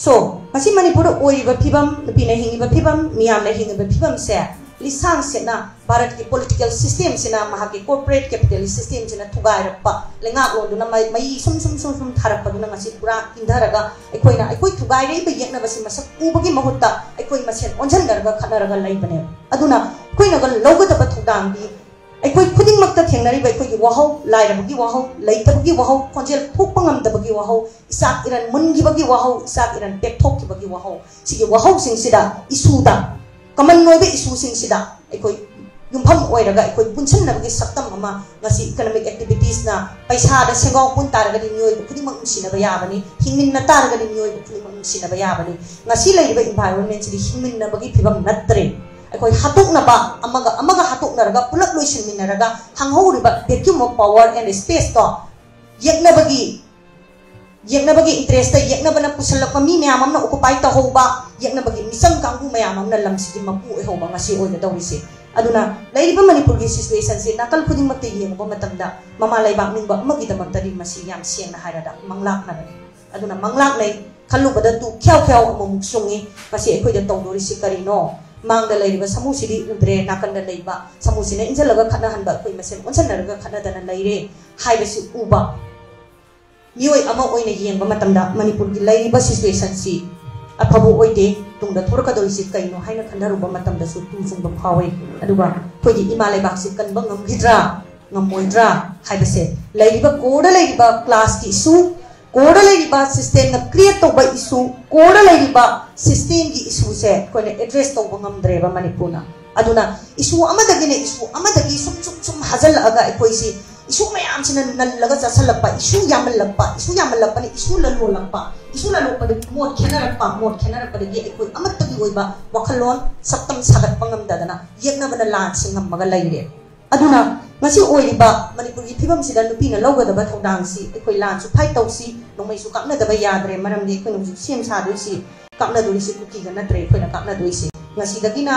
ꯁꯣ, ꯉꯁꯤ ꯃꯅꯤꯄꯨꯔꯗ ꯑꯣꯏꯔꯤꯕ ꯐꯤꯕꯝ, ꯅꯨꯄꯤꯅ ꯍꯤꯡꯉꯤꯕ ꯐꯤꯕꯝ, ꯃꯤꯌꯥꯝꯅ ꯍꯤꯡꯉꯤꯕ ꯐꯤꯕꯝꯁꯦ ꯂꯤꯁꯥꯡ ꯁꯦꯠꯅ ꯚꯥꯔꯠꯀꯤ ꯄꯣꯂꯤꯇꯤꯀꯦꯜ ꯁꯤꯁꯇꯦꯝꯁꯤꯅ, ꯃꯍꯥꯛꯀꯤ ꯀꯣꯔꯄꯣꯔꯦꯠ ꯀꯦꯄꯤꯇꯦꯂꯤꯁ ꯁꯤꯁꯇꯦꯝꯁꯤꯅ ꯊꯨꯒꯥꯏꯔꯛꯄ, ꯂꯩꯉꯥꯛꯂꯣꯟꯗꯨꯅ ꯃꯩ, ꯃꯩ ꯁꯨꯝ ꯁꯨꯝ ꯁꯨꯝ ꯁꯨꯝ ꯊꯥꯔꯛꯄꯗꯨꯅ ꯉꯁꯤ ꯄꯨꯔꯥ ꯏꯟꯊꯔꯒ ꯑꯩꯈꯣꯏꯅ ꯑꯩꯈꯣꯏ ꯊꯨꯒꯥꯏꯔꯛꯏꯕ ꯌꯦꯛꯅꯕꯁꯤ ꯃꯁꯛ ꯎꯕꯒꯤ ꯃꯍꯨꯠꯇ ꯑꯩꯈꯣꯏ ꯃꯁꯦꯟ ꯑꯣꯟꯁꯤꯟꯅꯔꯒ ꯈꯠꯅꯔꯒ ꯂꯩꯕꯅꯦꯕ꯫ ꯑꯗꯨꯅ ꯑꯩꯈꯣꯏꯅꯒ ꯂꯧꯒꯗꯕ ꯊꯧꯗꯥꯡꯗꯤ ꯑꯩꯈꯣꯏ ꯈꯨꯗꯤꯡꯃꯛꯇ ꯊꯦꯡꯅꯔꯤꯕ ꯑꯩꯈꯣꯏꯒꯤ ꯋꯥꯍꯧ, ꯂꯥꯏꯔꯕꯒꯤ ꯋꯥꯍꯧ, ꯂꯩꯇꯕꯒꯤ ꯋꯥꯍꯧ, ꯈꯣꯟꯖꯦꯜ ꯊꯣꯛꯄ ꯉꯝꯗꯕꯒꯤ ꯋꯥꯍꯧ, ꯏꯆꯥꯛ ꯏꯔꯟ ꯃꯨꯟꯈꯤꯕꯒꯤ ꯋꯥꯍꯧ, ꯏꯆꯥꯛ ꯏꯔꯟ ꯄꯦꯛꯊꯣꯛꯈꯤꯕꯒꯤ ꯋꯥꯍꯧ, ꯁꯤꯒꯤ ꯋꯥꯍꯧꯁꯤꯡꯁꯤꯗ, ꯏꯁꯨꯗ, ꯀꯃꯟ ꯑꯣꯏꯕ ꯏꯁꯨꯁꯤꯡꯁꯤꯗ ꯑꯩꯈꯣꯏ ꯌꯨꯝꯐꯝ ꯑꯣꯏꯔꯒ ꯑꯩꯈꯣꯏ ꯄꯨꯟꯁꯤꯟꯅꯕꯒꯤ ꯁꯛꯇꯝ ꯑꯃ ꯉꯁꯤ ꯏꯀꯅꯣꯃꯤꯛ ꯑꯦꯛꯇꯤꯚꯤꯇꯤꯁꯅ, ꯄꯩꯁꯥꯗ ꯁꯦꯟꯒꯥꯎ ꯄꯨꯟ ꯇꯥꯔꯒꯗꯤ ꯃꯤꯑꯣꯏꯕ ꯈꯨꯗꯤꯡꯃꯛ ꯅꯨꯡꯁꯤꯅꯕ ꯌꯥꯕꯅꯤ, ꯍꯤꯡꯃꯤꯟꯅ ꯇꯥꯔꯒꯗꯤ ꯃꯤꯑꯣꯏꯕ ꯈꯨꯗꯤꯡꯃꯛ ꯅꯨꯡꯁꯤꯅꯕ ꯌꯥꯕꯅꯤ꯫ ꯉꯁꯤ ꯂꯩꯔꯤꯕ ꯏꯟꯚꯥꯏꯔꯣꯟꯃꯦꯟꯁꯤꯗꯤ ꯍꯤꯡꯃꯤꯟꯅꯕꯒꯤ ꯐꯤꯕꯝ ꯅꯠꯇ꯭ꯔꯦ꯫ ꯑꯩꯈꯣꯏ ꯍꯥꯠꯇꯣꯛꯅꯕ, ꯑꯃꯒ ꯑꯃꯒ ꯍꯥꯠꯇꯣꯛꯅꯔꯒ ꯄꯨꯂꯞ ꯂꯣꯏꯁꯤꯟꯃꯤꯟꯅꯔꯒ ꯍꯥꯡꯍꯧꯔꯤꯕ vacuum of power and spaceꯇꯣ ꯌꯦꯛꯅꯕꯒꯤ, ꯌꯦꯛꯅꯕꯒꯤ ꯏꯟꯇꯔꯦꯁꯇ ꯌꯦꯛꯅꯕꯅ ꯄꯨꯁꯜꯂꯛꯄ ꯃꯤ ꯃꯌꯥꯝ ꯑꯃꯅ ꯑꯣꯀꯨꯄꯥꯏ ꯇꯧꯍꯧꯕ, ꯌꯦꯛꯅꯕꯒꯤ ꯃꯤꯆꯪ ꯀꯥꯡꯕꯨ ꯃꯌꯥꯝ ꯑꯃꯅ ꯂꯝꯁꯤꯒꯤ ꯃꯄꯨ ꯑꯣꯏꯍꯧꯕ ꯉꯁꯤ ꯑꯣꯏꯒꯗꯧꯔꯤꯁꯦ꯫ ꯑꯗꯨꯅ ꯂꯩꯔꯤꯕ ꯃꯅꯤꯄꯨꯔꯒꯤ ꯁꯤꯆꯨꯋꯦꯁꯟꯁꯤ ꯅꯥꯀꯜ ꯈꯨꯗꯤꯡꯃꯛꯇ ꯌꯦꯡꯉꯨꯕ ꯃꯇꯝꯗ ꯃꯃꯥ ꯂꯩꯕꯥꯛ ꯅꯤꯡꯕ ꯑꯃꯒꯤꯗꯃꯛꯇꯗꯤ ꯃꯁꯤ ꯌꯥꯝ ꯁꯦꯡꯅ ꯍꯥꯏꯔꯕꯗ ꯃꯪꯂꯥꯛꯅꯕꯅꯤ꯫ ꯑꯗꯨꯅ ꯃꯪꯂꯥꯛꯅꯩ ꯈꯜꯂꯨꯕꯗ ꯇꯨ ꯈ꯭ꯌꯥꯎ ꯈ꯭ꯌꯥꯎ ꯑꯃꯨꯛ ꯆꯨꯡꯉꯤ꯫ ꯃꯁꯤ ꯑꯩꯈꯣꯏꯗ ꯇꯧꯗꯣꯔꯤꯁꯤ ꯀꯔꯤꯅꯣ? ꯃꯥꯡꯗ ꯂꯩꯔꯤꯕ ꯁꯥꯃꯨꯁꯤꯗꯤ ꯎꯗ꯭ꯔꯦ, ꯅꯥꯀꯟꯗ ꯂꯩꯕ ꯁꯥꯃꯨꯁꯤꯅ ꯏꯟꯁꯤꯜꯂꯒ ꯈꯠꯅꯍꯟꯕ, ꯑꯩꯈꯣꯏ ꯃꯁꯦꯟ ꯑꯣꯟꯁꯤꯟꯅꯔꯒ ꯈꯠꯅꯗꯅ ꯂꯩꯔꯦ ꯍꯥꯏꯕꯁꯤ ꯎꯕ ꯃꯤꯑꯣꯏ ꯑꯃ ꯑꯣꯏꯅ ꯌꯦꯡꯕ ꯃꯇꯝꯗ ꯃꯅꯤꯄꯨꯔꯒꯤ ꯂꯩꯔꯤꯕ ꯁꯤꯆꯨꯋꯦꯁꯟꯁꯤ ꯑꯐꯕ ꯑꯣꯏꯗꯦ꯫ ꯇꯨꯡꯗ ꯊꯣꯔꯛꯀꯗꯧꯔꯤꯁꯤ ꯀꯩꯅꯣ ꯍꯥꯏꯅ ꯈꯟꯊꯔꯨꯕ ꯃꯇꯝꯗꯁꯨ ꯇꯨ ꯆꯨꯡꯕ ꯐꯥꯎꯏ꯫ ꯑꯗꯨꯒ ꯑꯩꯈꯣꯏꯒꯤ ꯏꯃꯥ ꯂꯩꯕꯥꯛꯁꯤ ꯀꯟꯕ ꯉꯝꯈꯤꯗ꯭ꯔꯥ ꯉꯝꯃꯣꯏꯗ꯭ꯔꯥ ꯍꯥꯏꯕꯁꯦ, ꯂꯩꯔꯤꯕ ꯀꯣꯔꯗ ꯂꯩꯔꯤꯕ ꯀ꯭ꯂꯥꯁꯀꯤ ꯏꯁꯨ, ꯀꯣꯔꯗ ꯂꯩꯔꯤꯕ ꯁꯤꯁꯇꯦꯝꯅ ꯀ꯭ꯔꯤꯌꯦꯠ ꯇꯧꯕ ꯏꯁꯨ, ꯀꯣꯔꯗ ꯂꯩꯔꯤꯕ ꯁꯤꯁꯇꯦꯝꯒꯤ ꯏꯁꯨꯁꯦ ꯑꯩꯈꯣꯏꯅ ꯑꯦꯗ꯭ꯔꯦꯁ ꯇꯧꯕ ꯉꯝꯗ꯭ꯔꯦꯕ ꯃꯅꯤꯄꯨꯔꯅ꯫ ꯑꯗꯨꯅ ꯏꯁꯨ ꯑꯃꯗꯒꯤꯅ ꯏꯁꯨ ꯑꯃꯗꯒꯤ ꯁꯨꯝ ꯁꯨꯝ ꯁꯨꯝ ꯍꯥꯖꯤꯜꯂꯛꯑꯒ ꯑꯩꯈꯣꯏꯁꯤ ꯏꯁꯨ ꯃꯌꯥꯝꯁꯤꯅ ꯅꯜꯂꯒ ꯆꯠꯁꯜꯂꯛꯄ, ꯏꯁꯨ ꯌꯥꯝꯃꯜꯂꯛꯄ, ꯏꯁꯨ ꯌꯥꯝꯃꯜꯂꯛꯄꯅ ꯏꯁꯨ ꯂꯜꯂꯣꯜꯂꯛꯄ, ꯏꯁꯨ ꯂꯜꯂꯣꯛꯄꯗꯒꯤ ꯃꯣꯠ ꯈꯦꯠꯅꯔꯛꯄ, ꯃꯣꯠ ꯈꯦꯠꯅꯔꯛꯄꯗꯒꯤ ꯑꯩꯈꯣꯏ ꯑꯃꯠꯇꯒꯤ ꯑꯣꯏꯕ ꯋꯥꯈꯜꯂꯣꯟ, ꯁꯛꯇꯝ ꯁꯥꯒꯠꯄ ꯉꯝꯗꯗꯅ ꯌꯦꯛꯅꯕꯅ ꯂꯥꯟꯁꯦ ꯉꯝꯃꯒ ꯂꯩꯔꯦ꯫ ꯑꯗꯨꯅ ꯉꯁꯤ ꯑꯣꯏꯔꯤꯕ ꯃꯅꯤꯄꯨꯔꯒꯤ ꯐꯤꯕꯝꯁꯤꯗ ꯅꯨꯄꯤꯅ ꯂꯧꯒꯗꯕ ꯊꯧꯗꯥꯡꯁꯤ ꯑꯩꯈꯣꯏ ꯂꯥꯟꯁꯨ ꯐꯥꯏꯠ ꯇꯧꯁꯤ, ꯅꯣꯡꯃꯩꯁꯨ ꯀꯥꯞꯅꯗꯕ ꯌꯥꯗ꯭ꯔꯦ, ꯃꯔꯝꯗꯤ ꯑꯩꯈꯣꯏꯅ ꯍꯧꯖꯤꯛ ꯁꯦꯝ ꯁꯥꯗꯣꯏꯁꯤ, ꯀꯥꯞꯅꯗꯣꯏꯁꯤ ꯀꯨꯀꯤꯒ ꯅꯠꯇ꯭ꯔꯦ ꯑꯩꯈꯣꯏꯅ ꯀꯥꯞꯅꯗꯣꯏꯁꯤ꯫ ꯉꯁꯤꯗꯒꯤꯅ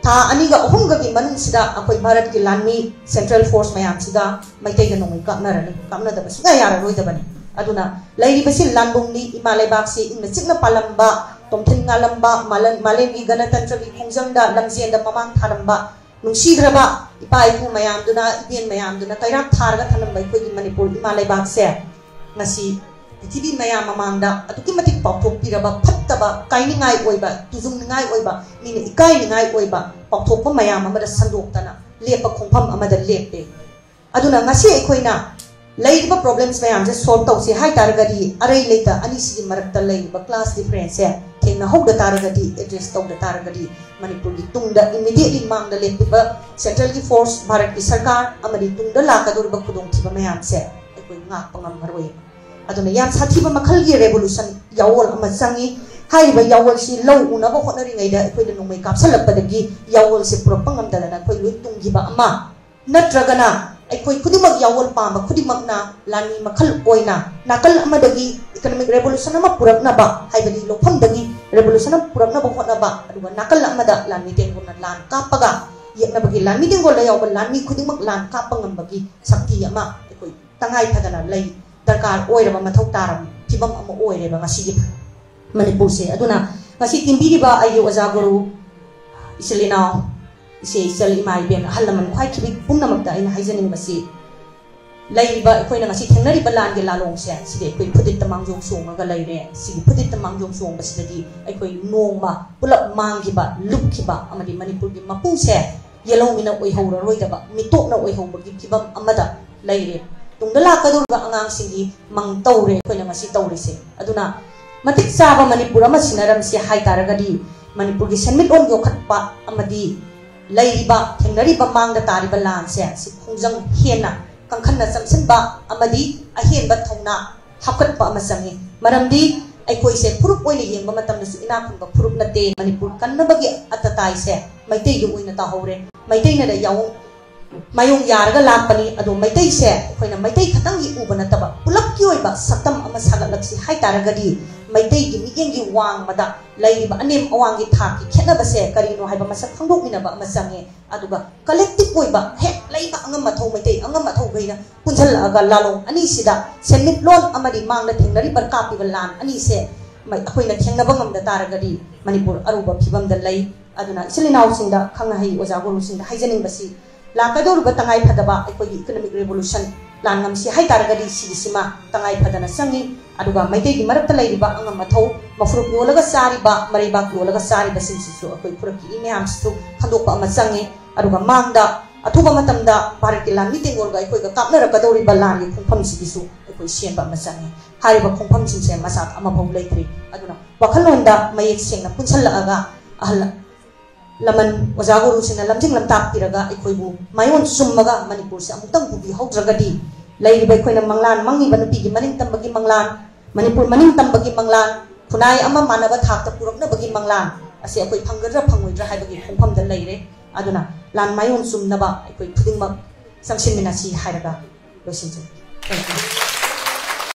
ꯊꯥ ꯑꯅꯤꯒ ꯑꯍꯨꯝꯒꯒꯤ ꯃꯅꯨꯡꯁꯤꯗ ꯑꯩꯈꯣꯏ ꯚꯥꯔꯠꯀꯤ ꯂꯥꯟꯃꯤ, ꯁꯦꯟꯇ꯭ꯔꯦꯜ ꯐꯣꯔꯁ ꯃꯌꯥꯝꯁꯤꯒ ꯃꯩꯇꯩꯒ ꯅꯣꯡꯃꯩ ꯀꯥꯞꯅꯔꯅꯤ, ꯀꯥꯞꯅꯗꯕ ꯁꯨꯡꯌꯥ ꯌꯥꯔꯔꯣꯏꯗꯕꯅꯤ꯫ ꯑꯗꯨꯅ ꯂꯩꯔꯤꯕꯁꯤ ꯂꯥꯟꯕꯨꯡꯅꯤ, ꯏꯃꯥ ꯂꯩꯕꯥꯛꯁꯤ ꯏꯪꯅ ꯆꯤꯛꯅ ꯄꯥꯜꯂꯝꯕ, ꯇꯣꯝꯊꯤꯟ ꯉꯥꯜꯂꯝꯕ, ꯃꯥꯂꯦꯝ-, ꯃꯥꯂꯦꯝꯒꯤ ꯒꯅꯇꯟꯇ꯭ꯔꯒꯤ ꯈꯣꯡꯖꯪꯗ ꯂꯝꯖꯦꯟꯗ ꯃꯃꯥꯡ ꯊꯥꯔꯝꯕ ꯅꯨꯡꯁꯤꯈ꯭ꯔꯕ ꯏꯄꯥ ꯏꯄꯨ ꯃꯌꯥꯝꯗꯨꯅ, ꯏꯕꯦꯟ ꯃꯌꯥꯝꯗꯨꯅ ꯀꯩꯔꯥꯛ ꯊꯥꯔꯒ ꯊꯝꯂꯝꯕ ꯑꯩꯈꯣꯏꯒꯤ ꯃꯅꯤꯄꯨꯔ ꯏꯃꯥ ꯂꯩꯕꯥꯛꯁꯦ ꯉꯁꯤ ꯄ꯭ꯔꯤꯊꯤꯕꯤ ꯃꯌꯥꯝ ꯃꯃꯥꯡꯗ ꯑꯗꯨꯛꯀꯤ ꯃꯇꯤꯛ ꯄꯥꯎꯊꯣꯛꯄꯤꯔꯕ ꯐꯠꯇꯕ, ꯀꯥꯏꯅꯤꯡꯉꯥꯏ ꯑꯣꯏꯕ, ꯇꯨꯖꯨꯡꯅꯤꯡꯉꯥꯏ ꯑꯣꯏꯕ, ꯃꯤꯅ ꯏꯀꯥꯏꯅꯤꯡꯉꯥꯏ ꯑꯣꯏꯕ ꯄꯥꯎꯊꯣꯛꯄ ꯃꯌꯥꯝ ꯑꯃꯗ ꯁꯟꯗꯣꯛꯇꯅ ꯂꯦꯞꯄ ꯈꯣꯡꯐꯝ ꯑꯃꯗ ꯂꯦꯞꯄꯦ꯫ ꯑꯗꯨꯅ ꯉꯁꯤ ꯑꯩꯈꯣꯏꯅ ꯂꯩꯔꯤꯕ ꯄ꯭ꯔꯣꯕ꯭ꯂꯦꯝꯁ ꯃꯌꯥꯝꯁꯦ ꯁꯣꯜꯕ ꯇꯧꯁꯦ ꯍꯥꯏ ꯇꯥꯔꯒꯗꯤ, ꯑꯔꯩ ꯂꯩꯇ ꯑꯅꯤꯁꯤꯒꯤ ꯃꯔꯛꯇ ꯂꯩꯔꯤꯕ ꯀ꯭ꯂꯥꯁ ꯗꯤꯐꯔꯦꯟꯁꯁꯦ ꯊꯦꯡꯅꯍꯧꯗ ꯇꯥꯔꯒꯗꯤ, ꯑꯦꯗ꯭ꯔꯦꯁ ꯇꯧꯗ ꯇꯥꯔꯒꯗꯤ, ꯃꯅꯤꯄꯨꯔꯒꯤ ꯇꯨꯡꯗ ꯏꯃꯤꯗꯤꯌꯦꯠꯂꯤ ꯃꯥꯡꯗ ꯂꯦꯞꯄꯤꯕ ꯁꯦꯟꯇ꯭ꯔꯦꯜꯒꯤ ꯐꯣꯔꯁ, ꯚꯥꯔꯠꯀꯤ ꯁꯔꯀꯥꯔ ꯑꯃꯗꯤ ꯇꯨꯡꯗ ꯂꯥꯛꯀꯗꯧꯔꯤꯕ ꯈꯨꯗꯣꯡꯊꯤꯕ ꯃꯌꯥꯝꯁꯦ ꯑꯩꯈꯣꯏ ꯉꯥꯛꯄ ꯉꯝꯃꯔꯣꯏ꯫ ꯑꯗꯨꯅ ꯌꯥꯝ ꯁꯥꯊꯤꯕ ꯃꯈꯜꯒꯤ ꯔꯦꯚꯣꯂꯨꯁꯟ ꯌꯥꯋꯣꯜ ꯑꯃ ꯆꯪꯉꯤ꯫ ꯍꯥꯏꯔꯤꯕ ꯌꯥꯋꯣꯜꯁꯤ ꯂꯧ ꯎꯅꯕ ꯍꯣꯠꯅꯔꯤꯉꯩꯗ ꯑꯩꯈꯣꯏꯗ ꯅꯣꯡꯃꯩ ꯀꯥꯞꯁꯜꯂꯛꯄꯗꯒꯤ ꯌꯥꯋꯣꯜꯁꯦ ꯄꯨꯔꯛꯄ ꯉꯝꯗꯗꯅ ꯑꯩꯈꯣꯏ ꯂꯣꯏ ꯇꯨꯡꯈꯤꯕ ꯑꯃ, ꯅꯠꯇ꯭ꯔꯒꯅ ꯑꯩꯈꯣꯏ ꯈꯨꯗꯤꯡꯃꯛ, ꯌꯥꯋꯣꯜ ꯄꯥꯝꯕ ꯈꯨꯗꯤꯡꯃꯛꯅ ꯂꯥꯟꯃꯤ ꯃꯈꯜ ꯑꯣꯏꯅ ꯅꯥꯀꯜ ꯑꯃꯗꯒꯤ ꯏꯀꯣꯅꯣꯃꯤꯛ ꯔꯦꯚꯣꯂꯨꯁꯟ ꯑꯃ ꯄꯨꯔꯛꯅꯕ, ꯍꯥꯏꯕꯗꯤ ꯂꯧꯐꯝꯗꯒꯤ ꯔꯦꯚꯣꯂꯨꯁꯟ ꯑꯃ ꯄꯨꯔꯛꯅꯕ ꯍꯣꯠꯅꯕ, ꯑꯗꯨꯒ ꯅꯥꯀꯜ ꯑꯃꯗ ꯂꯥꯟꯃꯤ ꯇꯦꯡꯒꯣꯜꯅ ꯂꯥꯟ ꯀꯥꯞꯄꯒ ꯌꯦꯛꯅꯕꯒꯤ, ꯂꯥꯟꯃꯤ ꯇꯦꯡꯒꯣꯜꯗ ꯌꯥꯎꯕ ꯂꯥꯟꯃꯤ ꯈꯨꯗꯤꯡꯃꯛ ꯂꯥꯟ ꯀꯥꯞꯄ ꯉꯝꯕꯒꯤ ꯁꯛꯇꯤ ꯑꯃ ꯑꯩꯈꯣꯏ ꯇꯉꯥꯏ ꯐꯗꯅ ꯂꯩ, ꯗꯔꯀꯥꯔ ꯑꯣꯏꯔꯕ, ꯃꯊꯧ ꯇꯥꯔꯕ ꯐꯤꯕꯝ ꯑꯃ ꯑꯣꯏꯔꯦꯕ ꯉꯁꯤꯒꯤ ꯃꯅꯤꯄꯨꯔꯁꯦ꯫ ꯑꯗꯨꯅ ꯉꯁꯤ ꯇꯤꯟꯕꯤꯔꯤꯕ ꯑꯩꯒꯤ ꯑꯣꯖꯥ ꯒꯨꯔꯨ, ꯏꯆꯤꯜ ꯏꯅꯥꯎ, ꯏꯆꯦ ꯏꯆꯜ, ꯏꯃꯥ ꯏꯕꯦꯟ, ꯑꯍꯜ ꯂꯃꯟ ꯈ꯭ꯋꯥꯏ ꯈꯤꯕꯤꯛ ꯄꯨꯝꯅꯃꯛꯇ ꯑꯩꯅ ꯍꯥꯏꯖꯅꯤꯡꯕꯁꯤ, ꯂꯩꯔꯤꯕ ꯑꯩꯈꯣꯏꯅ ꯉꯁꯤ ꯊꯦꯡꯅꯔꯤꯕ ꯂꯥꯟꯒꯤ ꯂꯥꯂꯣꯡꯁꯦ, ꯁꯤꯗꯤ ꯑꯩꯈꯣꯏ ꯐꯨꯗꯤꯠꯇ ꯃꯥꯡꯖꯧ ꯆꯣꯡꯉꯒ ꯂꯩꯔꯦ꯫ ꯁꯤꯒꯤ ꯐꯨꯗꯤꯠꯇ ꯃꯥꯡꯖꯧ ꯆꯣꯡꯕꯁꯤꯗꯗꯤ ꯑꯩꯈꯣꯏ ꯅꯣꯡꯃ ꯄꯨꯂꯞ ꯃꯥꯡꯈꯤꯕ, ꯂꯨꯞꯈꯤꯕ ꯑꯃꯗꯤ ꯃꯅꯤꯄꯨꯔꯒꯤ ꯃꯄꯨꯁꯦ ꯌꯦꯜꯍꯧꯃꯤꯅ ꯑꯣꯏꯍꯧꯔꯔꯣꯏꯗꯕ, ꯃꯤꯇꯣꯞꯅ ꯑꯣꯏꯍꯧꯕꯒꯤ ꯐꯤꯕꯝ ꯑꯃꯗ ꯂꯩꯔꯦ꯫ ꯇꯨꯡꯗ ꯂꯥꯛꯀꯗꯧꯔꯤꯕ ꯑꯉꯥꯡꯁꯤꯡꯒꯤ ꯃꯪ ꯇꯧꯔꯦ ꯑꯩꯈꯣꯏꯅ ꯉꯁꯤ ꯇꯧꯔꯤꯁꯦ꯫ ꯑꯗꯨꯅ ꯃꯇꯤꯛ ꯆꯥꯕ ꯃꯅꯤꯄꯨꯔ ꯑꯃ ꯁꯤꯟꯅꯔꯝꯁꯦ ꯍꯥꯏ ꯇꯥꯔꯒꯗꯤ, ꯃꯅꯤꯄꯨꯔꯒꯤ ꯁꯦꯟꯃꯤꯠꯂꯣꯟ ꯌꯣꯛꯈꯠꯄ ꯑꯃꯗꯤ ꯂꯩꯔꯤꯕ, ꯊꯦꯡꯅꯔꯤꯕ ꯃꯥꯡꯗ ꯇꯥꯔꯤꯕ ꯂꯥꯟꯁꯦ, ꯁꯤ ꯈꯣꯡꯖꯪ ꯍꯦꯟꯅ ꯀꯥꯡꯈꯟꯅ ꯆꯝꯁꯤꯟꯕ ꯑꯃꯗꯤ ꯑꯍꯦꯟꯕ ꯊꯧꯅꯥ ꯍꯥꯞꯀꯠꯄ ꯑꯃ ꯆꯪꯉꯤ꯫ ꯃꯔꯝꯗꯤ ꯑꯩꯈꯣꯏꯁꯦ ꯐꯨꯔꯨꯞ ꯑꯣꯏꯅ ꯌꯦꯡꯕ ꯃꯇꯝꯗꯁꯨ ꯏꯅꯥꯛ ꯈꯨꯟꯕ ꯐꯨꯔꯨꯞ ꯅꯠꯇꯦ꯫ ꯃꯅꯤꯄꯨꯔ ꯀꯟꯅꯕꯒꯤ ꯑꯇꯇꯥꯏꯁꯦ ꯃꯩꯇꯩꯒꯤ ꯑꯣꯏꯅ ꯇꯥꯍꯧꯔꯦ꯫ ꯃꯩꯇꯩꯅꯗ ꯌꯥꯑꯣꯡ ꯃꯥꯌꯣꯡ ꯌꯥꯔꯒ ꯂꯥꯛꯄꯅꯤ꯫ ꯑꯗꯣ ꯃꯩꯇꯩꯁꯦ ꯑꯩꯈꯣꯏꯅ ꯃꯩꯇꯩ ꯈꯛꯇꯪꯒꯤ ꯎꯕ ꯅꯠꯇꯕ ꯄꯨꯂꯞꯀꯤ ꯑꯣꯏꯕ ꯁꯛꯇꯝ ꯑꯃ ꯁꯥꯒꯠꯂꯛꯁꯤ ꯍꯥꯏꯇꯥꯔꯒꯗꯤ ꯃꯩꯇꯩꯒꯤ ꯃꯤꯠꯌꯦꯡꯒꯤ ꯋꯥꯡꯃꯗ ꯂꯩꯔꯤꯕ ꯑꯅꯦꯝ ꯑꯋꯥꯡꯒꯤ ꯊꯥꯛꯀꯤ ꯈꯦꯠꯅꯕꯁꯦ ꯀꯔꯤꯅꯣ ꯍꯥꯏꯕ ꯃꯁꯛ ꯈꯪꯗꯣꯛꯃꯤꯟꯅꯕ ꯑꯃ ꯆꯪꯉꯦ꯫ ꯑꯗꯨꯒ ꯀꯂꯦꯛꯇꯤꯞ ꯑꯣꯏꯕ ꯍꯦꯛ ꯂꯩꯕ ꯑꯉꯝ ꯑꯊꯧ ꯃꯩꯇꯩ ꯑꯉꯝ ꯑꯊꯧꯈꯩꯅ ꯄꯨꯟꯁꯤꯜꯂꯛꯑꯒ ꯂꯥꯂꯣꯡ ꯑꯅꯤꯁꯤꯗ ꯁꯦꯟꯃꯤꯠꯂꯣꯟ ꯑꯃꯗꯤ ꯃꯥꯡꯗ ꯊꯦꯡꯅꯔꯤꯕ ꯀꯥꯞꯄꯤꯕ ꯂꯥꯟ ꯑꯅꯤꯁꯦ ꯃ-, ꯑꯩꯈꯣꯏꯅ ꯊꯦꯡꯅꯕ ꯉꯝꯗ ꯇꯥꯔꯒꯗꯤ ꯃꯅꯤꯄꯨꯔ ꯑꯔꯨꯕ ꯐꯤꯕꯝꯗ ꯂꯩ꯫ ꯑꯗꯨꯅ ꯏꯆꯤꯜ ꯏꯅꯥꯎꯁꯤꯡꯗ, ꯈꯪ ꯑꯍꯩ ꯑꯣꯖꯥ ꯒꯨꯔꯨꯁꯤꯡꯗ ꯍꯥꯏꯖꯅꯤꯡꯕꯁꯤ, ꯂꯥꯛꯀꯗꯧꯔꯤꯕ ꯇꯉꯥꯏ ꯐꯗꯕ ꯑꯩꯈꯣꯏꯒꯤ ꯏꯀꯣꯅꯣꯃꯤꯛ ꯔꯦꯚꯣꯂꯨꯁꯟ ꯂꯥꯟ ꯉꯝꯁꯤ ꯍꯥꯏꯇꯥꯔꯒꯗꯤ ꯁꯤꯒꯤꯁꯤꯃ ꯇꯉꯥꯏ ꯐꯗꯅ ꯆꯪꯉꯤ꯫ ꯑꯗꯨꯒ ꯃꯩꯇꯩꯒꯤ ꯃꯔꯛꯇ ꯂꯩꯔꯤꯕ ꯑꯉꯝ ꯑꯊꯧ, ꯃꯐꯨꯔꯨꯞ ꯌꯣꯜꯂꯒ ꯆꯥꯔꯤꯕ, ꯃꯔꯩꯕꯥꯛ ꯌꯣꯜꯂꯒ ꯆꯥꯔꯤꯕꯁꯤꯡꯁꯤꯁꯨ ꯑꯩꯈꯣꯏ ꯐꯨꯔꯨꯞꯀꯤ ꯏ ꯃꯌꯥꯝꯁꯤꯁꯨ ꯈꯟꯗꯣꯛꯄ ꯑꯃ ꯆꯪꯉꯤ꯫ ꯑꯗꯨꯒ ꯃꯥꯡꯗ ꯑꯊꯨꯕ ꯃꯇꯝꯗ ꯚꯥꯔꯠꯀꯤ ꯂꯥꯟꯃꯤ ꯇꯦꯡꯒꯣꯜꯒ ꯑꯩꯈꯣꯏꯒ ꯀꯥꯞꯅꯔꯛꯀꯗꯧꯔꯤꯕ ꯂꯥꯟꯒꯤ ꯈꯣꯡꯐꯝꯁꯤꯒꯤꯁꯨ ꯑꯩꯈꯣꯏ ꯁꯦꯝꯕ ꯑꯃ ꯆꯪꯉꯤ꯫ ꯍꯥꯏꯔꯤꯕ ꯈꯣꯡꯐꯝꯁꯤꯡꯁꯦ ꯃꯆꯥꯛ ꯑꯃꯐꯥꯎ ꯂꯩꯇ꯭ꯔꯤ꯫ ꯑꯗꯨꯅ ꯋꯥꯈꯜꯂꯣꯟꯗ ꯃꯌꯦꯛ ꯁꯦꯡꯅ ꯄꯨꯟꯁꯤꯜꯂꯛꯑꯒ ꯑꯍꯜ ꯂꯃꯟ ꯑꯣꯖꯥ ꯒꯨꯔꯨꯁꯤꯡꯅ ꯂꯝꯖꯤꯡ ꯂꯝꯇꯥꯛꯄꯤꯔꯒ ꯑꯩꯈꯣꯏꯕꯨ ꯃꯥꯏꯑꯣꯟ ꯆꯨꯝꯃꯒ ꯃꯅꯤꯄꯨꯔꯁꯦ ꯑꯃꯨꯛꯇꯪ ꯄꯨꯕꯤꯍꯧꯗ꯭ꯔꯒꯗꯤ ꯂꯩꯔꯤꯕ ꯑꯩꯈꯣꯏꯅ ꯃꯪꯂꯥꯟ ꯃꯪꯉꯤꯕ ꯅꯨꯄꯤꯒꯤ ꯃꯅꯤꯡ ꯇꯝꯕꯒꯤ ꯃꯪꯂꯥꯟ, ꯃꯅꯤꯄꯨꯔ ꯃꯅꯤꯡ ꯇꯝꯕꯒꯤ ꯃꯪꯂꯥꯟ, ꯈꯨꯟꯅꯥꯏ ꯑꯃ ꯃꯥꯟꯅꯕ ꯊꯥꯛꯇ ꯄꯨꯔꯛꯅꯕꯒꯤ ꯃꯪꯂꯥꯟ ꯑꯁꯤ ꯑꯩꯈꯣꯏ ꯐꯪꯒꯗ꯭ꯔꯥ ꯐꯪꯉꯣꯏꯗ꯭ꯔꯥ ꯍꯥꯏꯕꯒꯤ ꯈꯣꯡꯐꯝꯗ ꯂꯩꯔꯦ꯫ ꯑꯗꯨꯅ ꯂꯥꯟ ꯃꯥꯏꯑꯣꯟ ꯆꯨꯝꯅꯕ ꯑꯩꯈꯣꯏ ꯈꯨꯗꯤꯡꯃꯛ ꯆꯪꯁꯤꯟꯃꯤꯟꯅꯁꯤ ꯍꯥꯏꯔꯒ ꯂꯣꯏꯁꯤꯟꯖꯒꯦ꯫ Thank you꯫